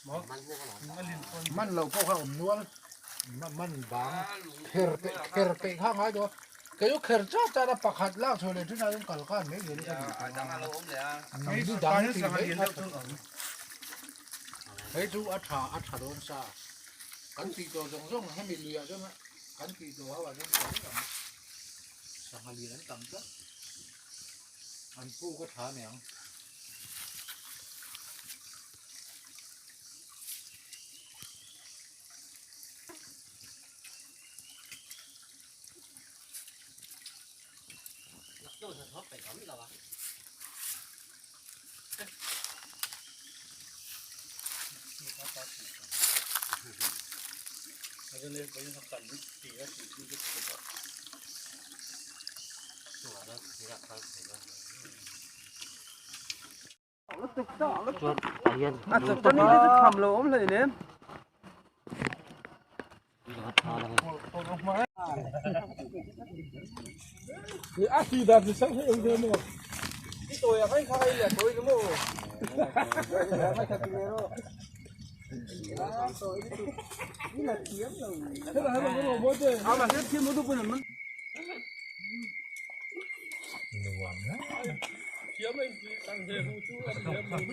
Man loh pawh kha awm nual man bang kher peih kher peih kha ngai tawh a kei chu kher chat chat a pakhat lak chhuah leh thin ah chuan kal khan mai zel ka duh tawh a ni dang tih mai kha hei chu a tha a tha dawn sa kan tih tawh zawng zawng hemi lui ah chuan kan tih tawh ho ah chuan tam ang sangha lian an tam tlat an puk a tha aniang.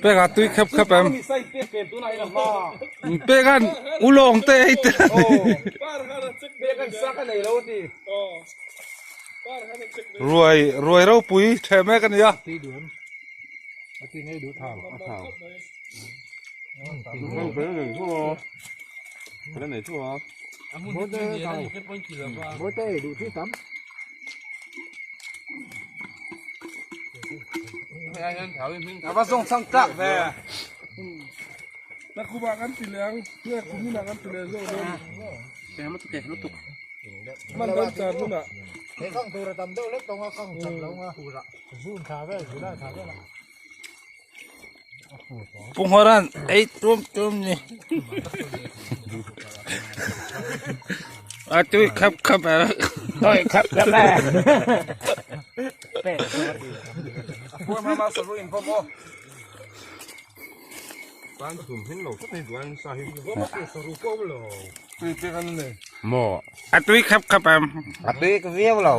Peka tui khep khep em pekan ulawng te ei te ruai ruai ropui ṭheh mek a ni a. A va zawng chang tlak ve. He kang tur a tam deuh lek tawng a kang chat lo nga zoom tha vel july tha vel a. Pu Nghoran ei tum tum ni. A tui khap khap a. Tui khap khap a. A tui khap khap em. A tui ka viau lo.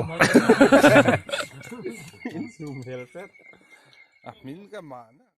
A hmin ka mah na.